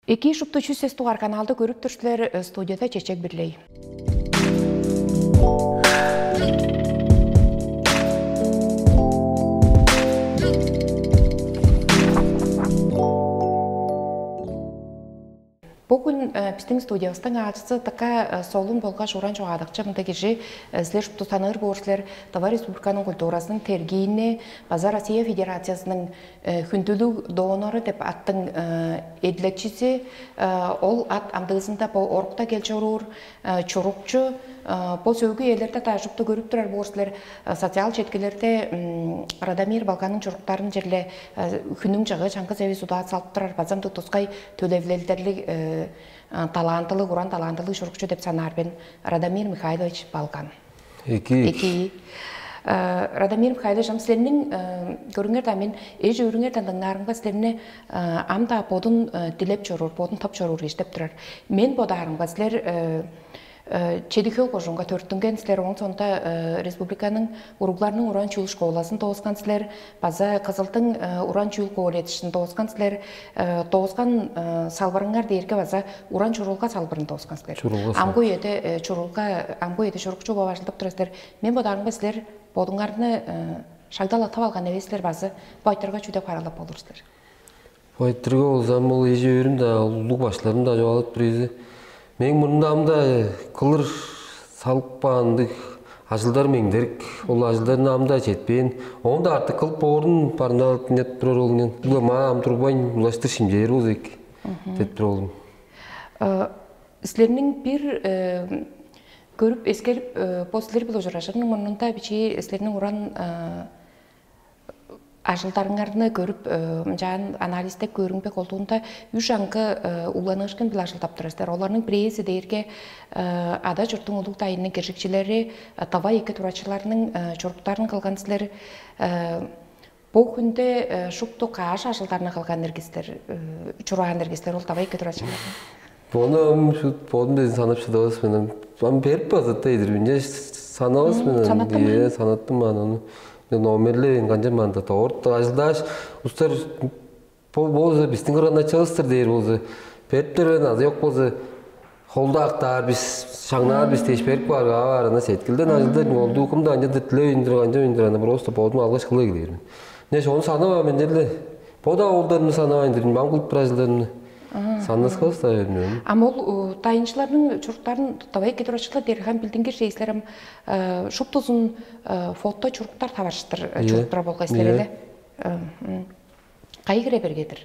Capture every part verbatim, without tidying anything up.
Эки шупту чүс сес дугаар каналды көрүп тур силер, э, студияда Чечек Бирлей. Бүгүн, э, биздин студиябыздың аачысы така, э, солун болгаш уран чугаадакчы мындай кижи, э, силер шупту таныыр боор силер, Тыва Республиканың культуразының тергиини база Россия Федерациясының, э, хүндүлүг донору деп аттың, э, эдилекчиси, э, ол ат амдыызында бо орукта кел чоруур, э, чурукчу, э, бо сөөгү ээлерде-даа шупту көрүп турар боор силер, э, социал четкилерде, м, Радомир Балканның чуруктарын черле, э, хүннүң чыгыы чаңгыс эвес удаа салып турар, база ындыг тускай төлевлелдерлиг, э, э, талантылыг, уран талантылыг чурукчу деп санаар мен, Радомир Михайлович Балкан. Эки. Эки. Э, Радомир Михайлович, ам силерниң, э, көрүңер-даа, мен эш-өөрүңерден дыңнаарымга, силерни, э, ам-даа бодун, э, дилеп чоруур, бодун тып чоруур кижи деп турар. Мен бодаарымга, силер, э, э, Чеди-Хөл кожуунга төрүттүнген силер, ооң соонда, э, республиканың уругларның уран чүүл школазын дооскан силер, база Кызылдың, э, уран чүүл колледжин дооскан силер, э, дооскан, э, салбырыңар дээрге база уран чурулга салбырын дооскан силер. Чурулга салбыры. Амгы үеде, э, чурулга, амгы үеде чурукчу болуп ажылдап турар силер. Мен бодаарымга, силер бодуңарны, э, шагда-ла тып алган эвес силер, база бо айтырыгга чүү деп харыылап болур силер? Бо айтырыгга болза, ам ол эш-өөрүм-даа, улуг башкыларым-даа чугаалап тур ийин. Мээң мурнумда ам-даа кылыр салып каан ындыг ажылдарым эңдерик, ол ажылдарны ам-даа четпээн. Оон-даа артык кылып боорун барымдаалап дыңнап турар ол мен. Улама ам турбайн, улаштыр шимчээр болза эки деп тур ол. Э, силерниң бир, э, көрүп эскерип, э, бо силер-биле ужуражырының мурнунда бичии силерниң уран, э, ажылдарыңарны көрүп, э, ынчаан анализдеп көөрүмге, колдуунда үш аңгы, э, угланыышкын-биле ажылдап турар силер. Оларның бирээзи дээрге, э, ада-чурттуң улуг дайынының киржикчилери, э, тыва эки турачыларның, э, чуруктарын кылган силер. Э, бо хүнде, э, шупту каш ажылдарны кылган ирги силер, э, чураан ирги силер ол тыва эки турачыларны? Бону ам шут бодум безин санап шыдавас мен. Ам, ам берип база-даа идир мен. Че, санавас мен аны. Санаттың бе? Ийе, санаттым мен ону. Мен номерлевейн, канчап мында дорт ажылдааш, устар бо болза бистиң кырган-ачавыс-тыр дээр болза, бериптер мен азы ёк болза, холду актаар бис, шаңнаар бис дээш берип каарга, аар ана сеткилден ажылдаар мен. Ол дуу кым-даа ынча дилевейн-дир, канчап-дыр, ана просто бодум алгаш кыла эгелээр мен. Неш ону санаваан мен черле. Бо-даа оолдарымны санавайн-дыр, маңгылып турар ажылдарымны. Саннаскавыс-даа бермем. Ам ол, э, дайынчыларның чуруктарын тыва эки турачылар дээрге ам билдингир чей силер ам, э, шуптузун, э, фото чуруктар таварыштыр, э, чуруктар болгай силер эле. Э, м. Кайы хире бергедир?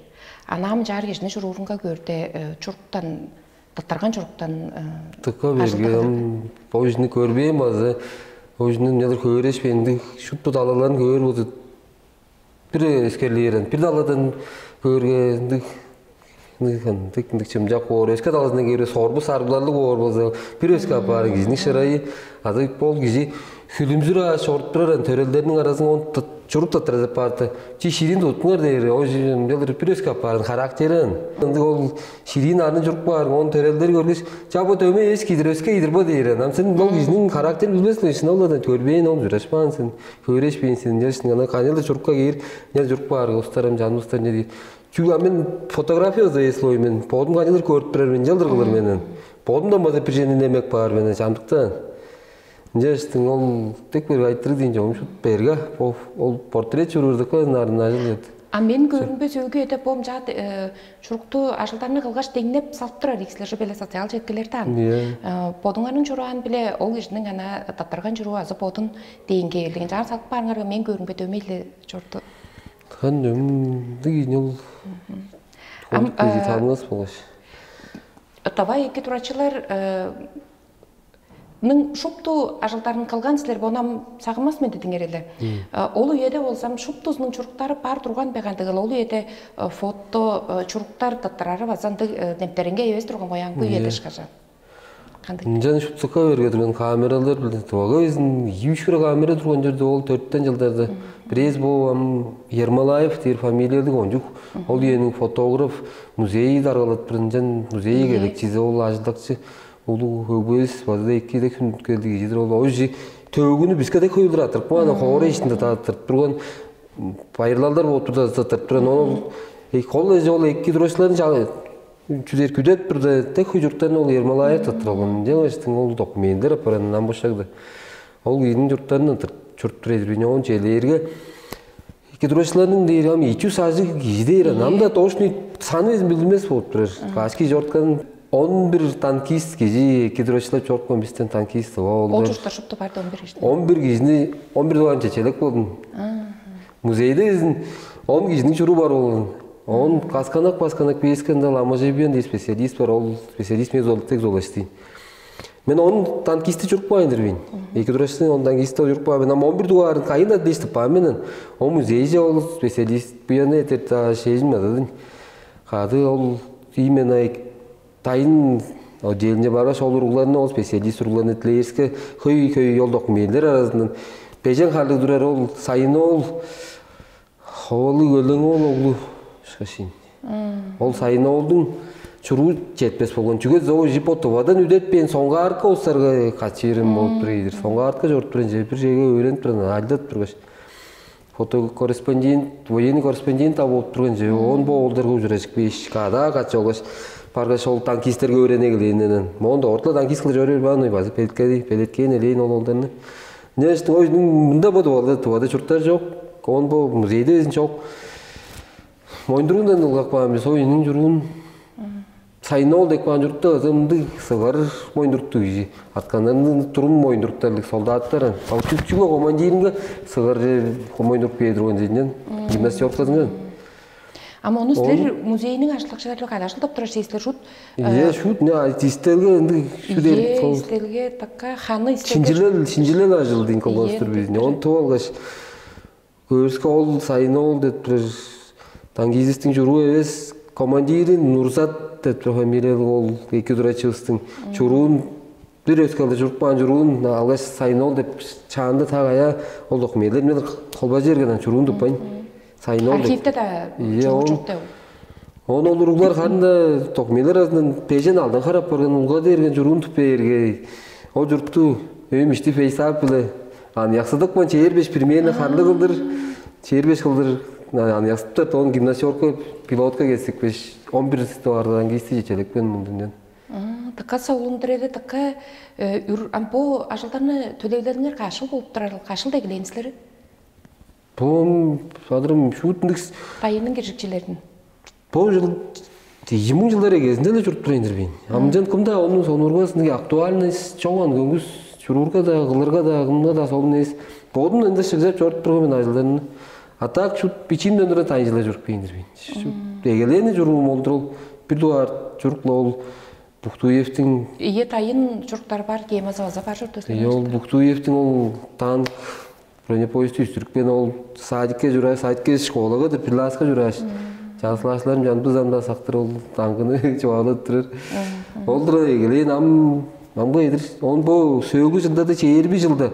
Анаам чаар кижини чуруурунга көөрде, э, чуруктан, тыттырган чуруктан, э, тыка берге ам бо кижини көрбээн база, бо кижини неdir хөөрешпээн, ындыг шупту далаларын көөр болза, бир эскерлээрен, бир даладан көөрге ындыг, ындыг, ындыг, ындыг чымчак боор, өске далазындан көөрге сорбу-сарбыларлыг боор болза, бир өске апаар кижиниң шырайы, азы ол кижи хүлүмзүр ааш чоруп турар, төрелдерниң аразынга он чуруп тыттырып барды. Чи ширин туттуңар дээр, ол ынчалдыр бир өске апаар характерин. Ындыг ол ширин арын чуруп каар, он төрелдер көргеш, ча бо дөмей эс кидир, өске идир бо дээр. Ам сен ол кижиниң характерин билбес сен, ол адан көрбээн, ол ужурашпаан сен, хөөрешпээн сен, ынчаш ана канчалдыр чурукка кээр, ынчалдыр чуруп каар, устарым, чаныбыстар не дээр. Чүгле ам мен фотография ыза эслой мен, бодум канчалдыр көрүп турар мен, ынчалдыр кылыр мен. Бодумдан база бир чени немек баар мен чамдыктан. Ынчаштың ол тек бир айтырыг дейн чогум шут берге, ол портрет чуруурдукка нарын ажыл эт. А мен көрүнбес өгү эде бом жаат, э, чурукту ажылдарны кылгаш деңнеп салып турар иксилер же беле социал четкилерде ан. Иә. Э, бодуңарның чураан биле ол кижиниң ана таптарган чуруу азы бодун дейин кээлдигин жаар салып баарыңарга мен көрүнбе дөмейле чорду. Хан дөмдүг ол. Ам, Ол кези э, Танмас болгаш. Давай эки турачылар, э, ның шупту ажылдарын кылган силер бонам сагынмас мен дедиңер эле. Э, ол үеде болсам шуптузунун чуруктары бар турган бе кандыгыл ол үеде, э, фото, э, чуруктар таттырары база ындыг, э, демтереңге эвес турган бояңгы Иә. Үеде шкажан. Кандыг? Ынчан шуптукка берге турган камералар билдин. Туага безин ийи-үч хире камера турган жерде ол төрттен жылдарда. Бирээзи бу ам Ермолаев дээр фамилиялыг ончук. Ол үениң фотограф музейи даргалап турган ынчан музей Ийе. Келекчизи ол ажылдакчы улуг өгбевис база эки элек сүнүткелдиг кижидир ол. Ол ижи төөгүнү биске дег хөйлөр атырып каан, хоора ишинде тааттырып турган байырлалдар болуп турда тааттырып турган. Ол ол эки турачыларын Чүдер күдеп турда, дег хөй чурттарны ол Ермолаев тыттыр алган. Ынчангаштың ол документилер апаран ам бошагда. Ол кижиниң чурттарындан чуруп тур эдир бин оон челээрге эки турачыларның дээр ам эки чүс ажыг кижи дээр ам да точный саны безин билбес болуп турар. Каш кижи чорткан он бир танкист кижи эки турачылап чорткан бистен танкист. Ол Ол чурттар шупту барды он бир кижи. Он бир кижини он бир дугаар чечелек болдум. Музейде безин он кижиниң чуруу бар болган. Он касканак касканак биескенде ламажебиен дей специалист бар. Ол специалист мен золтек золаштын. Мен он танкисти чуруп каайын дирбейн. Эки турашты он танкисти чуруп каайын. Мен он бир дугаарын кайын да дээштип каан менен. О музейже ол специалист буяны этер шежин мададын. Кады ол именно тайын отделинче баргаш ол уругларны ол специалист уругларны тилээриске хөй-хөй ол документилер аразындан бежен харлыг турар ол сайын ол ховалыг өлең ол оглу шашин. Ол сайын оолдуң чуруу жетпес болган. Чүге зоо жип отувадан үдетпээн соңгаарка устарга качырым болуп тур ийдир. Соңгаарка чоруп туран же бир жеге өөренип туран айлдатып тургаш. Фотокорреспондент, военный корреспондент да болуп турган же. Он бо оолдарга ужуражык беш када качы олгаш баргаш ол танкисттерге өөрене келээннен. Моон да ортула танкист кылып чоруур баан база белеткеди, белеткээн элээн ол оолдарны. Нээштиң ой мында бо тувалда тувада чурттар жок. Он бо музейде безин жок. Моюндуруундан ылгак баан бис, оюнуң чуруун сайын ол деп каан чуртта ызы мындыг сыгар моюндуруктуг кижи. Атканнарны турум моюндуруктарлыг солдаттар. Ал чүкчүгө командиринге сыгар моюндурук бээр турган жединен гимнастёркадыңан. Ама ону силер музейниң ашлыкчылары кайда ашылдап турар силер шут? Е шут не артисттерге ынды шүдер Е сол истелге такка ханы истелге шинжилел шинжилел ажылдың колгостур Ийе, бизне. Он тып алгаш көөрүскө ол сайын ол деп турар. Тангизистиң чуруу эвес командирин Нурзат деп тур фамилиялык ол эки турачыбыстың чуруун бир өскелде чуруп каан чуруун алгаш сайын ол деп чаанда та кая ол документилер мен холбажы берген чуруун туппайн. Сайын ол деп. Архивте да Ийе, чугур ол. Чокта. Он ол уруглар харын-да документилер аразындан бежен алдан харап барган улга дээрген чуруун туппай эргей. Ол чуртту өйүм ишти фейсап биле аны яксыдыкпан чээр беш примерно харлы кылдыр, чээр беш кылдыр аны яксыптар тоон гимнастерка пилотка кесикпеш он бир товардан кисти чечелекпен мындындан. Тыка соглундур эле тыка үр ампо ажылдарны төлейлериңер кашыл болуп турар кашыл дегилейн силер? Бу адырым шуут ындыг Дайынның киржикчилерин. Бу жыл ийи муң жылдар эгезинде эле чуруп турайын дирбейн. Амчан кымда ону сонургас ындыг актуальность чоган көңүс чуруурга да, кылырга да, кымга да солун эвес. Бодум ында шыгжап чоруп турган мен ажылдарны. А так шут бичиимден тура тайынчылай чуруп кээндирбейн. Эгелээни чуруум олдурул бир дугаар чурукла ол Бухтуевтиң Ийе тайын чуруктар бар, темазы база бар чурту. Ийе ол Бухтуевтиң ол танк бронепоезд үстүрүпкен ол садикке чурааш, садикке школага деп пиласка чурааш. Чааслаашыларым чанбыз анда сактыр ол таңгыны чугаалап турар. Ол тура эгелээн ам амга эдир. Он бо сөөлгү жылдада чээрби жылда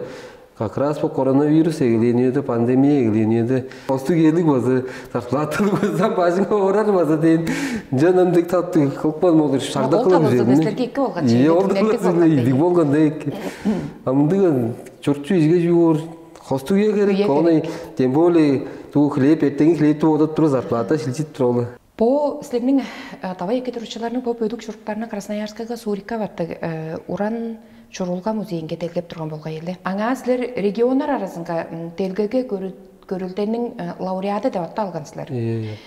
как раз бо коронавирус эгелээниеде, пандемия эгелээниеде постуг элиг база зарплаталыг база бажыңга орар база дейин. Жанам дег таптыг кылпан болур шагда Ол кылып табылды үзерин. Силерге эки болган Ие чейин ол кимнердик дылы болган идиг деген. Болган дег. Амдыган чурчу изге жуур хостуг ие керек. Ие Оны керек. Тем более туу хлеб эртеңи хлебти бодоп туруп зарплата шилчип туруп алды. Бо силерниң давай эки туручуларның бо бөлүк чуруктарына Красноярскага Сурикка баттыг уран чурулга музейинге делгеп турган болгай эле. Аңаа силер регионнар аразынга делгеге көрүлдениң лауреаты деп атты алган силер. Ие ие.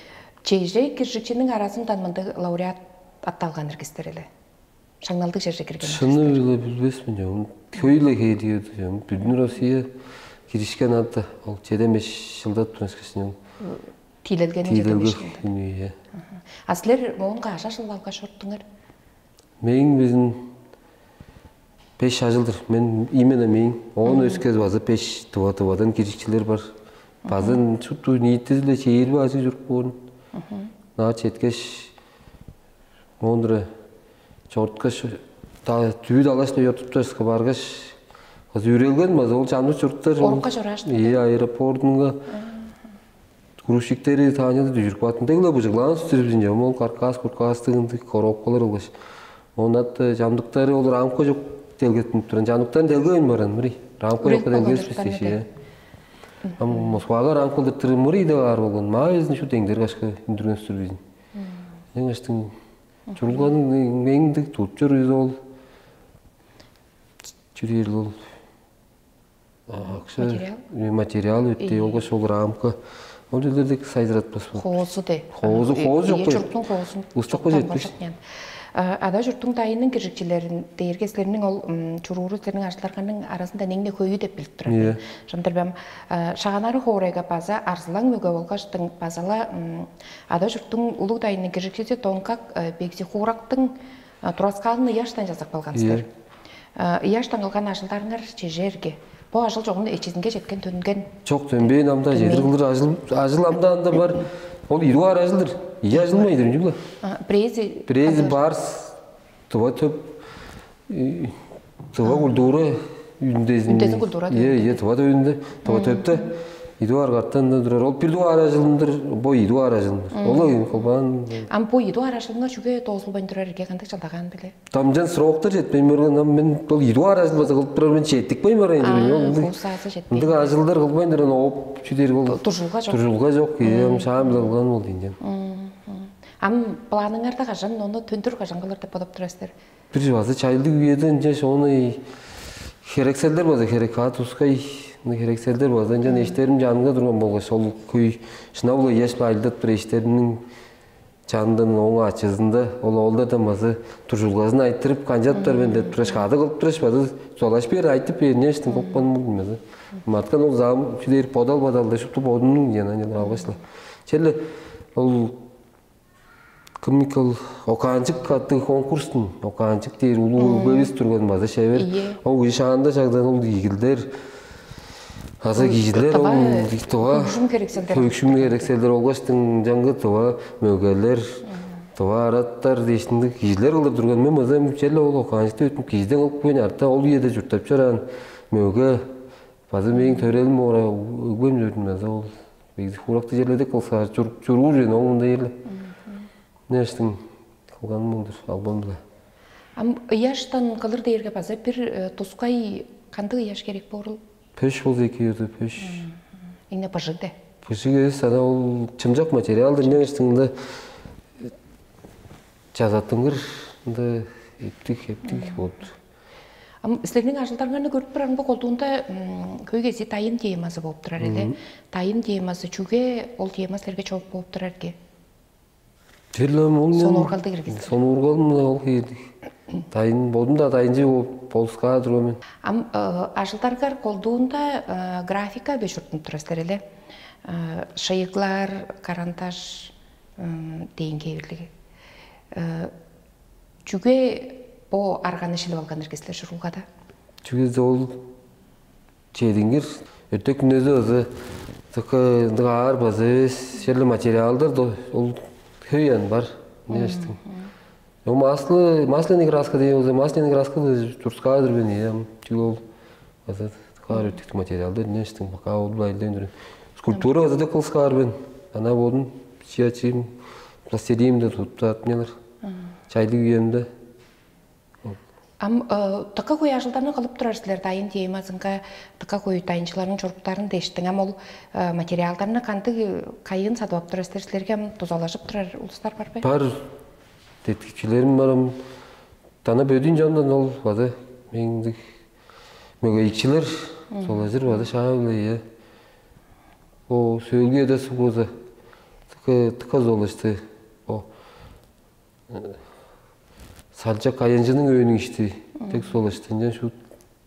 Чеже киржикчинин аразындан мындыг лауреат атталган эргистер эле. Шаңналдыг черже кирген. Шыны биле билбесмин жогун. Хөйле хейлиеди жогун. Бүдүн Россия киришкен ады ол чеден беш жылда турашкашын. Тиилелгени Тиилелге жеден беш жылда. Күнү ие. А силер моон каажа жыл алгаш оруттуңар? Мээң безин беш ажылдыр. Мен именно мээң оон өскези база беш тыва тывадан киришчилер бар. База шупту ниитти-биле чээрби ажыг чуруп боорун. Наа четкеш мондура чорткаш түү далашны йортуптарска баргаш кыз үрелген база ол чамдык чуруктар Орукка чорааш. Ие аэропортунга грузчиктери Таняда дүжүрүп каатын дег-ла быжыглаан сүрүзүн жам ол каркас куркаастыгындыг коробкалар болгаш. Онат жамдыктары ол рамка жок делгеттинип туран жамдыктарын делгевейн баран мыри. Рамка жок Үрелип калган делгевис чуруктарны бистеши. Ам Москвага рамка кылдыртыры мыри да бар болгон. Маа безин шу деңдер кашка үндүрген сүрүзүн. Эң аштың Чурулганың меңдик тутчур үзе ол. Чүрээр ол. Акша, материал өттей, олгаш ол рамка. Ол черлердик сайзыратпас болуп. Хоозу де. Хоозу, хоозу жок. Чуруктуң хоозун. Устакка жетпеш. Ада чурттуң дайының киржикчилерин дээрге силерниң ол чурууру силерниң ажылдарның арасында неңне хөйү деп билип турар. Шамдыр бем шаганары хоорайга база арзылаң мөге болгаштың базала ада чурттуң улуг дайының киржикчиси Донгак Бегзи Хуурактың тураскаалын ыяштан жазып калган силер. Ыяштан кылган ажылдарыңар чежерге. Бо ажыл чогун эчизинге жеткен төнген. Чок, төнбээн амда чедир кылдыр ажыл, ажыл амда анда бар. Ол ирүү ар ажылдыр. Ие ажылмайдыр, үнчүглө. Бирээзи бирээзи барс, тыва төп, тыва культура үндезин. Үндезин культура. Ие, ие, тыва төбүндө, тыва төптө. Идуар картан да турар. Ол бир дугаар ажылындыр, бо идуар ажылындыр. Олар кылбаан. Ам бо идуар ажылыңар чүге доозулбайн турар эрге кандыг чалдагаан биле? Дамчан сроктар жетпейн барган, ам мен ол идуар ажылбаза кылып турар мен четтикпейн барайын деп. Ол Бусаазы жетпейн. Ындыг ажылдар кылбайн турган ооп чүдер ол. Туржулга жок. Туржулга жок. Ие, ам шаам биле кылган бол дейн. Ам планыңарда кажан ону төндүр кажан кылыр деп бодоп турасыздар? Бир база чайлыг үеде ынча шоону херекселдер база херек а тускай херекселдер база ынчан эштерим жанынга турган болгаш ол күй шынап-ла ыяш-биле айылдат бир эштеримниң чанындан ооң ачызында ол оолдардан база туржулгазын айтырып канчаптар мен деп тураш кады кылып тураш база чугаалаш бээр айтып бээр не эштин кылып калган болдум база. Маткан ол зам чүдээр бодал бадалда шупту бодунуң жана алгашла. Черле ол Кымикал Окаанчык аттыг конкурстун Окаанчык дээр улуу өгбевис турган база шевер. Ол кижи шаанда чагдан ол ийгилдер аза кижилер ол тыва хөгшүм херекселдер хөгшүм херекселдер олгаштың жаңгы тыва мөгелер тыва араттар дээштиндиг кижилер кылдыр турган мен база черле ол Окаанчыкты өтүп кижиден кылып күйн арта ол үеде чурттап чораан мөге база мээң төрелим ора өгбем чордум база ол Бегзи хууракты черле дег кылсаар чуруур чүве оон мындай эрле. Нээштиң кылганым ол-дур, албан-биле. Ам ыяштан кылыр дээрге база бир тускай кандыг ыяш керек боорул? Пөш болза эки ыйырды, пөш. Эңне быжыг де. Быжыг эвес, ана ол чымчак материалдыр, нээштиң мында жазаттынгыр, мында эптик, эптик болуптур. Ам силерниң ажылдарыңарны көрүп турарымга колдуунда хөй кези дайын темазы болуп турар эле. Дайын темазы чүге ол тема силерге чогуп болуп турар ке? Черле муну Сонуургалды киргиз. Сонуургалым ол хиирдик. Дайын бодум да дайынчы болуп болускаа турган мен. Ам ажылдаргар колдуунда графика бе чуртунуп тура силер эле. Шыйыглар, карандаш дейин кээрлиги. Чүге бо арганы шилип алган эрге силер шурулгада? Чүге ол чедиңир өттек күннези ызы тыка ындыг аар база эвес черле материалдар ол хөй ан бар. Нээштиң. Ол масло, масляный краска деген болза, масляный краска турскаадыр мен ием. Чүге ол база каар өттүктүг материалдар нээштиң пока ол байлден скульптура база да кылскаар мен. Ана бодун чиячим пластилинде туттаат нелер. Чайлык үемде Ам тыка куй ажылдарны кылып турар силер дайын темазынга тыка куй дайынчыларның чуруктарын дештиң. Ам ол материалдарны кандыг кайын садып ап турар силер? Силерге ам дузалажып турар улустар бар бе? Бар. Деткикчилерим бар ам. Дана бөдүн чондан ол бады меңдик мөгейикчилер солажыр бады шаа биле. О сөөлгү эде сугуза тыка тыка золушты. О Салчак аянчының өөнүң ишти. Тек сол ишти. Ынчан шуут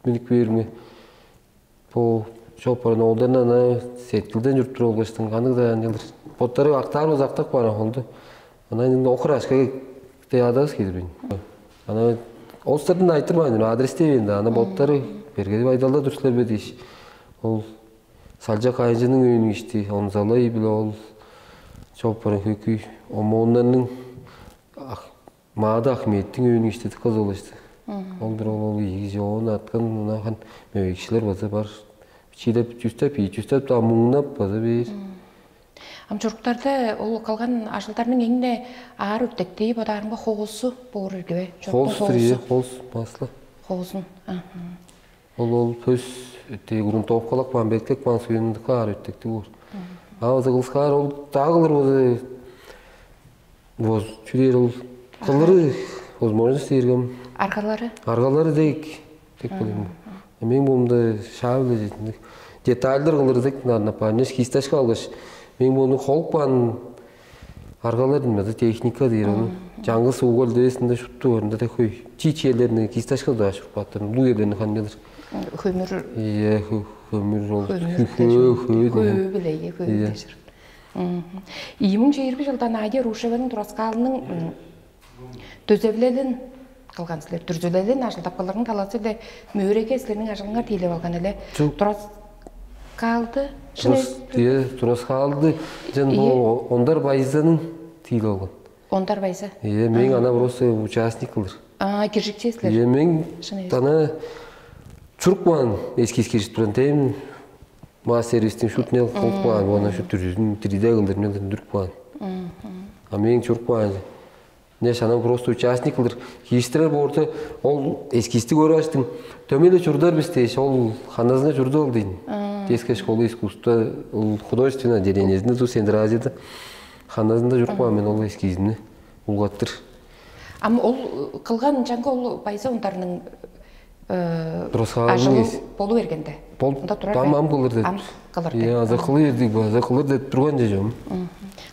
миннип кээримге, бо чоп баран оолдарны ана сеткилден чуруп туруп алгаштың, кандыг-даа ынчалдыр боттары актаар болза, актап каан холду. Ана ынчан охур ашка дег адавыс кедирбейн. Ана олустардан айтырбаан, адрес дивейн да, ана боттары бергедип айдалда тур силер бе дээш. Ол Салчак аянчының өөнүң ишти, онзалай биле ол чоп баран хөкүй омооннарның Маада Ахметтиң өөнүң иштедип кызып алышты. Ол бир ол ол ийи оон аткан унахан мөйекчилер база бар. Чилеп чүстеп, ии чүстеп да муңнап база бээр. Ам чуруктарда ол калган ажылдарның эң-не аар үртектии бодаарымга хоосу боор ирги бе? Хоостур ие, хоос маслы. Хоозун. Ол ол пөс тээ грунтовкалап каан, бектеп каан суюндук аар үртектиг боор. А база кылскаар ол дагылыр база Воз чүрээр ол Кылыры возможность дээргем. Аргалары? Аргалары дег, дег болуун. Мен буумда шаа биле жетинник. Детальдер кылыры дег, наверное, по неш кисточка алгаш. Мен буумда холуп каан аргалар дейм да, техника дээр ону. Жаңгыс угол дээсинде шутту көрүндө да хөй. Чичиелерни кисточка да ашырып кааттыр. Улуу елерни ханнедир. Хөмүр. Иә, хөмүр ол. Хөмүр. Хөй хөй хөй. Хөй биле хөй дешир. Ийи муң чейирби жылдан Надя Рушеваның тураскаалының дөзевлелин кылган силер. Дүрзүлелин ажылдап кылырын талазы-биле мөөреге силерниң ажылыңар тиилеп алган эле. Тураскаалды шын. Турас, э, тураскаалды жан бо ондар байзаның тиилеп алган. Ондар байза. Э, мен ана просто участник кылыр. А, киржикчи силер. Э, мен ана чурук баан эски киржип турган тем. Ма сервистиң шут нел кылып каан, ону шут дүрзүзүн три дэ кылдыр нел дүндүрүп каан. А мээң чурук баан. Не шанам просто участник кылдыр. Кииштирер боорда ол эскизди көрүп аштың. Дөмей эле чурдар бис дээш, ол ханазынга чурду ол дейн. Детская школа искусства, ол художественное отделениесинде ту Сендразияда ханазында чуруп каан мен ол эскизимни улгаттыр. Ам ол кылган чаңгы ол байза ундарның Турускаалың ажылы эс. Болу бергенде. Бол Онда турар бам бе? Ам кылыр деп. Ам кылыр деп. Иә, аза кылыр деп, аза кылыр деп турган же жом.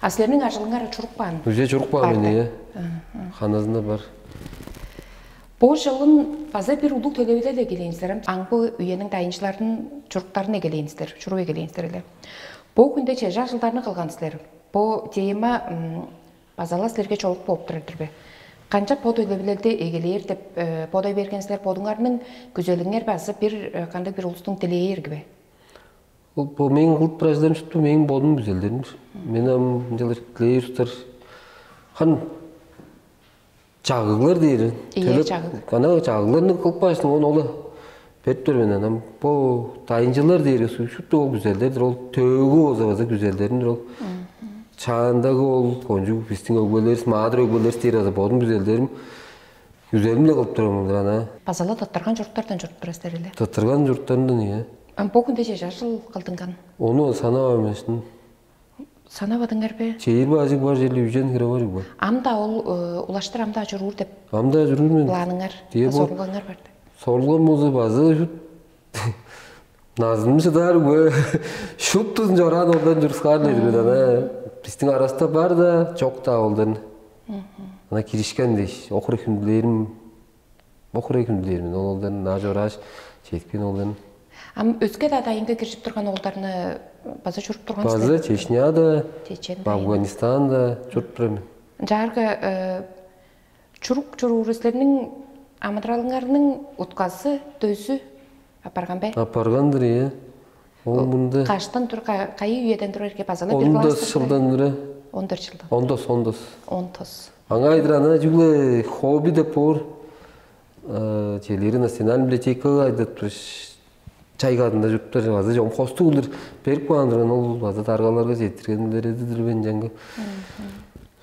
А силерниң ажылыңар чурук баан? Уже чурук баан мен, иә. Ханазында бар. Бо жылын база бир улуг төлевилел эгелээн силер. Ам аңгы үениң дайынчыларын чуруктарын эгелээн силер, чурук эгелээн силер эле. Бу күнде чеже ажылдарны кылган силер. Бу тема база-ла силерге чолук болуп турар-дыр бе? Канчап бо төлевилелди эгелээр деп бодай берген силер, бодуңарның күзелиңер бе азы бир кандыг бир улустуң дилээ эрги бе? Бо мээң кылып браждан чутту мээң бодум күзелдерим. Мен ам ынчалар дилээр устар хан чагыглар дээр. Ийе, чагыг. Ана чагыгларны кылып каашсың, ону ола берип бер мен анам. Бо дайынчылар дээр шупту ол күзелдердир. Ол төөгү болза база күзелдеринdir ол. Чаандагы ол кончуг бистиң өгбелерибиз, маадыр өгбелерибиз дээр база бодум күзелдерим. Күзелим-ле кылып турам ана. База-ла тыттырган чуруктардан чуруп турар силер эле. Тыттырган чуруктарындан, ийе. Ам бо күнде чеже ажыл кылдынган? Ону санавайм эшин. Санавадыңар бе? Чейир бажыг бар, чели үжен хире бар бу. Ам-да ол улаштыр ам-да чуруур деп. Ам-да чуруур мен. Планыңар, Дие бо- сорулгаңар бар деп. Сорулган болза база шут назынымчы даар бу. Шуттузун чораан олдан чурскаар эле ана. Биздин араста бар да, чок да олдан. Ана киришкен дээш, окур хүндүлээрим, окур хүндүлээрим, олдан наа чорааш, четкен олдан. Ам өске да дайынга киржип турган оолдарны база чуруп турган База силер? Чечняда, Чечен дайын. Афганистанда чуруп турам мен. Жаарга чурук чурууру силерниң амыдыралыңарның утказы, дөзү апарган бе? Апаргандыр, иә. Ол мында Каштан тур кайы үеден тур эрге база бир Он класс. Жылдан тура. Он төрт жылдан. Он тос, он тос. Он тос. Аңаа айдыр ана жүгле хобби деп боор. Челери национальный библиотекага айдап тур. Чайгадында чуруптар база чом хостуг улдур берип каан турган ол база даргаларга четтиргенлери дидир бен жаңгы.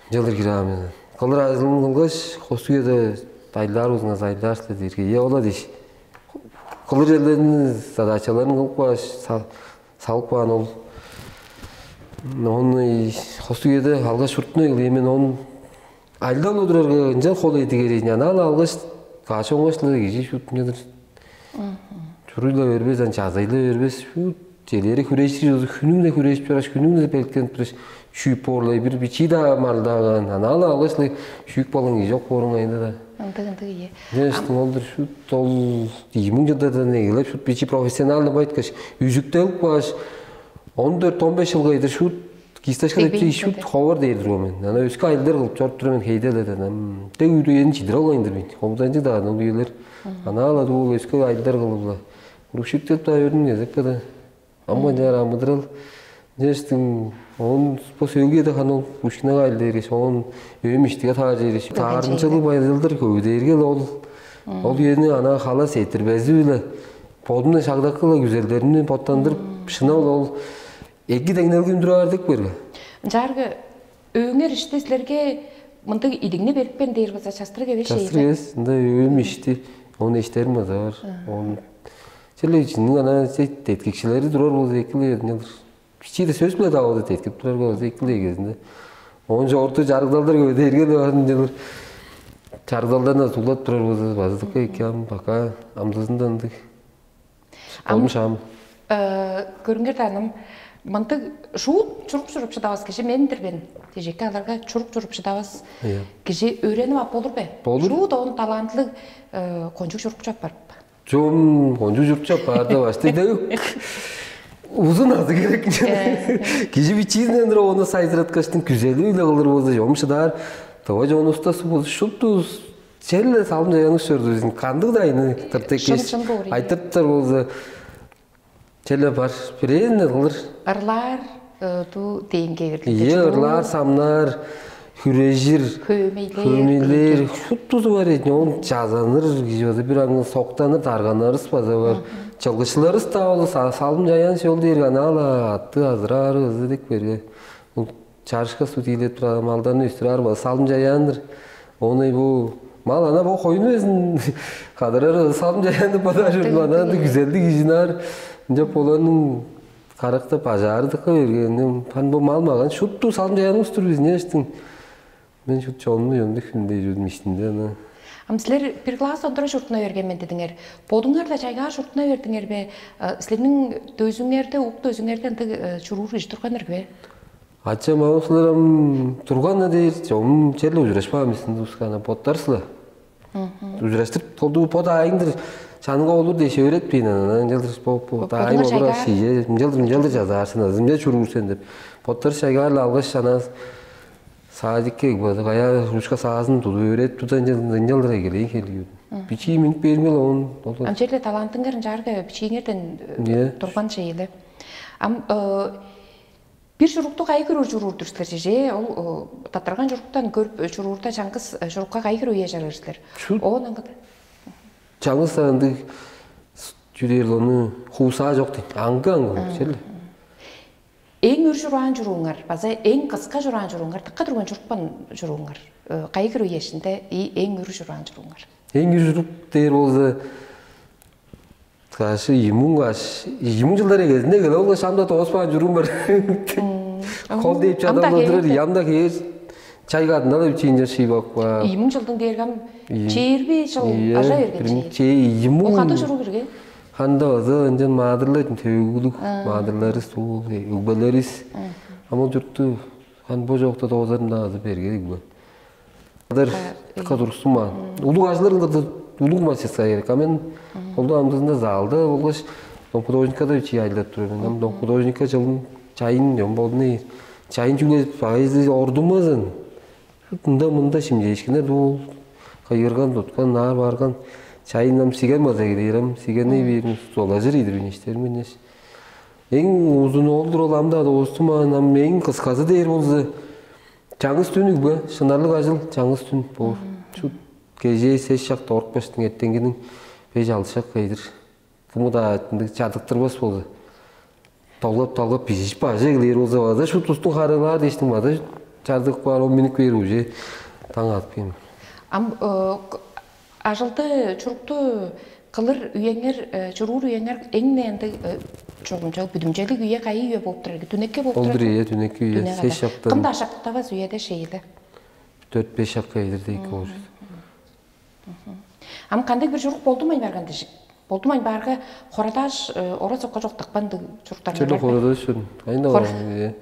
Жылыр кираа мен. Кылыр ажылын кылгаш, хостуг эде дайлаар узуна зайлаар силер дирге. Е ола диш. Кылыр элдерин задачаларын кылып кааш, салып каан ол. Он хостуг эде алгаш шуртуна кылган мен он Альдал удурарга ынчан хол эдигерейин анаал алгаш каш оңгаш-ла кижи шуут ынчалыр чуруй-ла бербес, ан чазай-ла бербес, шуут челери хүрежир чозу хүнүң-не хүрежип чораш, хүнүң-не белкенип тураш, шүүп боорлай бир бичии-даа марылдаагаан, анаал алгаш-ла шүүп калган кижи чок бооруң айында-да. Ындыг ындыг ие. Дээштиң олдур шуут ол ийи муң чылдардан эгелеп шуут бичи профессионально байткаш, үзүктелип кааш, он дөрт он беш жылга чедир шуут Кисташка деп Бегбейн чий шут кылды. Ховар дээр турган мен. Ана өске айылдар кылып чоруп тура мен хейде эле ана. Дег үрүйени чидире алгайын дир мен. Хомуданчы даан ол үелер. Ана ала дуу өске айылдар кылып ла. Урушук деп да өрүн кезек бада. Амган жаар амыдырал. Жештиң он бо сөөлгеде хан ол ушкинага айыл дээргеш, он өйүм иштиге таар жээриш. Таарынчылыг байдалдар көбү дээрге ол ол үени ана халас этирбези биле бодумдан шагдакы ла күзелдерини боттандырып шынап ол Эки деңнелгим тураар деп көргө. Ынчаарга өөңер ишти силерге мындыг идигни берипкен дээр база частырыг эвес Частырыг эвес, ында өөм ишти, оны эштерим база бар. Он Черле чынның ана деткикчилери турар болза экиле нелдир. Бичиде сөс биле давады деткип турар болза экиле кезинде. Он жогорту жарыгдалдар көдерген деп атын жылыр. чарыгдалдарны суглап турар болза, база дыка эки ам, пока амдызында ындыг. Ам Болмуш ам. Э, көрүңер даан, мындыг шуут чурук чуруп шыдавас кижи мен-дир мен. Тежекке аларга чурук чуруп шыдавас Иә. Кижи өөренип ап болур бе? Болур. Шуут оон талантлыг э, кончуг чурукчу апарып. Чум кончуг чурукчу апаар деп ашты дег. Узун азы керек. Э. Кижи бичиизинден тура ону сайзыраткаштың күзелиг эле кылыр болза, чом шыдаар. Тыва чонувуста болза шупту черле салым чаянык чорду, биздин кандыг-даа айны тыртык Шын, кеш шын боор ийин. Айтырыптар болза, черле бар, бирээни кылыр. Ырлаар э, ту дээнге Ие, ырлаар, самнаар, хүрежир, Хөөмейлер, хөөмейлер, шуттузу бар эдин. Ол жазаныр кижи база бир аңы соктаныр, дарганарыс база бар. Чылгычыларыс да ол салым жаян ол дээр канаала атты азыраар ызы деп берге. Ол чарышка судийлеп турар малдарны өстүрөр база салым жаяндыр. Ону бу мал ана бу коюн безин кадырар салым жаяндыр база жүрдүм. Ана анда күзелди кижинаар. Ынча боларның каракта бажаары дыка берген. Пан бу мал маган шутту салым жаян устур биз не иштиң. Мен шут чонну ёмду хүндей жүрдүм иштинде ана. Ам силер бир класс ондура чуртуна берген мен дедиңер. Бодуңар да чайгаар чуртуна бердиңер бе? Силерниң дөзүңерде, ук дөзүңерде ындыг чуруур кижи турганнар бе? Ача мамусуларым турганна дээр, чом черле ужурашпаан бистин тускана боттарсыла. Ужураштырып толду бо даайыңдыр чанынга олур дээш өөретпейн анан ынчалдыр бо бо даайым Бодуңар олур чайгаар. Шие ынчалдыр ынчалдыр жазаарсың азы ынча чуруур сен деп боттар чайгаарлы алгаш анан садикке база кая ручка саазын тудуп өөредип туда ынчалдыр ынчалдыр эгелей келген. Бичии минип бериңер он ол Ам черле талантыңар ынчаарга бичииңерден Иә. Турган чейиле. Ам э, бир чурукту кайы көрүр чуруур-дур силер чеже? Ол э, таптарган чуруктан көрүп э, чуруурда чаңгыс э, чурукка кайы көрүп ыяжарыр силер? Чүл. Оон аңгы Чаңгыс ындыг чүдээр ону хуусаа чок дейт. Аңгы аңгы чел. Эң үр чураан чурууңар база эң кыска чураан чурууңар тыкка турган чурупкан чурууңар. Кайгыр үешинде и эң үр чураан чурууңар. Эң үр чурук дээр болза кашы ийи муң каш ийи муң жылдар эгезинде келе болгаш ам да тооспаан чуруум бар. Кол дейп чадалдыр ямда кээр чай кадында да үчейинче шыйбак ба. Ийи муң жылдың дээргем чээрби жыл ажа берген чей. Ийи муң. Ол кандай чурук ирген? Ханда база ынчан маадырлар төвүглүк маадырларыс ол өгбелерис. Ам ол журтту хан бо жоокта доозарым да азы берге өгбе. Кадар кыка турсума. Улуг ажылар кылдырды улуг мастерская керек. А мен колду амдызында залда болгаш дом художникада чий айлап тур мен. Дом художника жылын чайын жом болдуна чайын чүгле поэзия ордумазын. Мында мында шимчээшкинер дуу кыйырган туткан наар барган чайын ам сиген база кедээрем сигени бээрин золажыр ийдир мен иштерим меннеш. Эң узуну олдур ол ам-даа доостум аан ам эң кысказы дээр болза чаңгыс түн үгбе шынарлыг ажыл чаңгыс түн боор. Чут кежээ сес шак дорукпаштың эртеңгиниң беш алды шак кыйдыр. Кымыдаа ындыг чадыктырбас болза. Долгап долгап бижип бажы кылыр болза база шут устуң харыылаар дээштиң база чардык баар ол миник бээр уже таң атып кээм. Ам ажылды чурукту кылыр үеңер, чуруур үеңер эң-не ындыг чогумча бүдүмчелиг үе кайы үе болуп турар? Дүнекке болуп Олдур турар. Ийе, дүнекке үе. Дүнек Сес ада. Шактан Кым да ашактавас үеде шейле. Төрт беш шакка ийдир дейик болур. Ам кандай бир чурук болдумайн барган дижик. Болдумайн баарга хорадаш ора сокко жоктакпан чуруктар. Чөлө хорадаш шун. Айна Хор- Иә.